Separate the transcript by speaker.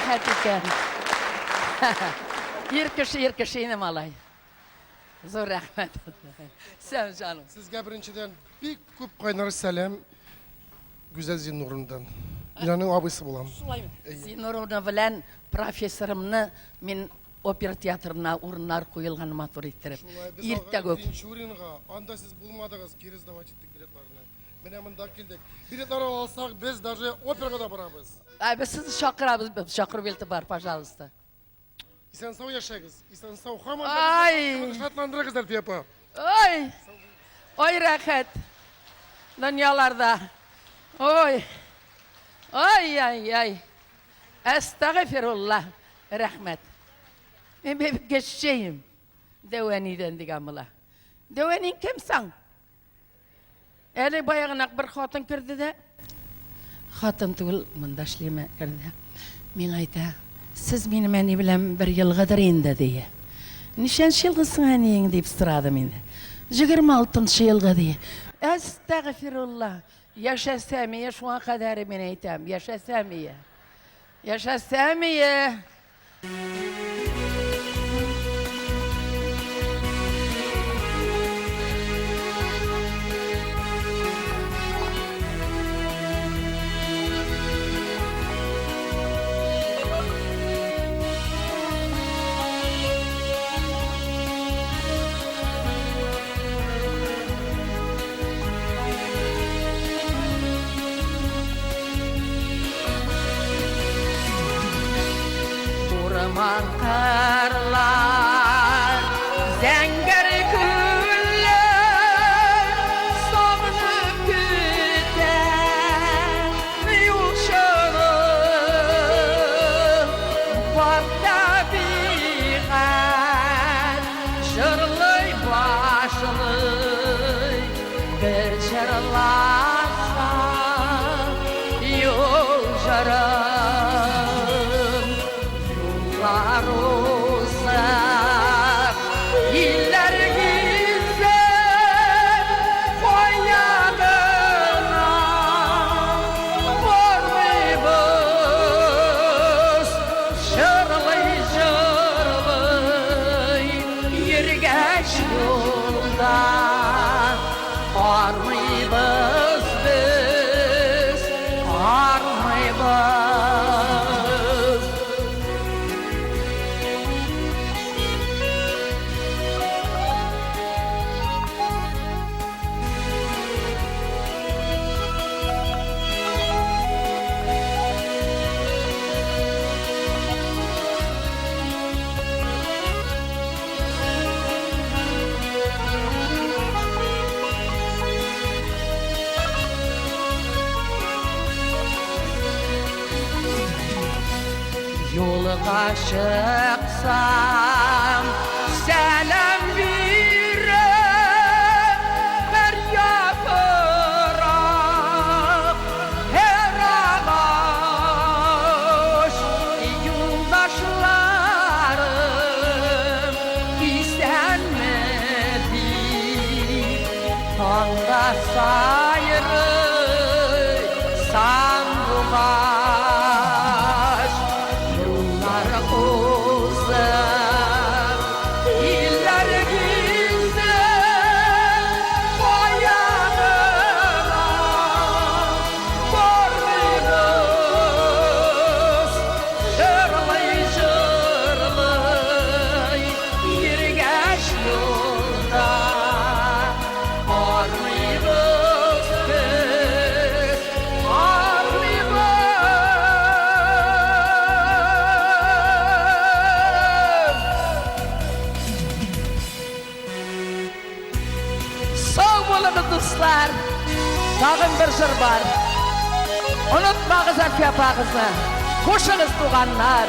Speaker 1: рәхәт икән. Ир кеше, ир кеше ине малай. Зур рәхмәт. Сәм җаным.
Speaker 2: Сезгә беренчедән бик күп кайнар сәлам Гүзәл Зиннуровнадан. Мин аның абыйсы булам.
Speaker 1: Шулаймы? Зиннуровна белән профессорымны мин опера театрына урыннар куелган матур иттереп.
Speaker 2: Шулай, без
Speaker 1: Иртәгүк.
Speaker 2: Тинчуринга, анда сез булмадыгыз, кире сдавать иттек билетларны. Менә монда килдек. Билетлар ала алсак, без даже операга да барабыз.
Speaker 1: Ә без сезне чакырабыз, чакыру билеты бар, пожалуйста.
Speaker 2: Исән-сау яшәгез, исән-сау һаман
Speaker 1: Ай!
Speaker 2: шатландырыгыз, Әлфия апа.
Speaker 1: Ой! Ой, рәхәт. Дөньяларда. Ой! Ай, ай, ай. Әстәгыфирулла. Рәхмәт. Мин бит кешеем. Дәвәнидән дигән була. Дәвәни кем соң? Әле баягынак бер хатын керде дә, хатын түгел, монда эшлиме, керде. Миңа әйтә, сез минем әни белән бер елгыдыр инде, ди. Ничәнче елгы соң әниең, дип сорадым инде. 26 елгы, ди. Әстәгъфирулла, яшәсәмие шуңа кадәр мин әйтәм, яшәсәмие. Яшәсәмие. Урман кырлар, зәңгәр күлләр сагынып көтә юлчыны. Бар табигать җырлый башлый, бер җырласа юл җырын. Юллар узып, илләр гизеп, кая гына бармыйбыз. Җырлый, җырлый, йөргәч юлда, армыйбыз без, армыйбыз. Юлга чыксам, сәлам биреп, һәр яфрак, һәр агач, юлдашларым, исәнме дип, таңда сайрый сандугач. Юллар узып, илләр гизеп, кая гына бармыйбыз. Җырлый, җырлый, йөргәч юлда, армыйбыз без, армыйбыз. Сау булыгыз, дуслар! Тагын бер җыр бар. Онытмагыз Әлфия апагызны. Хушыгыз, туганнар!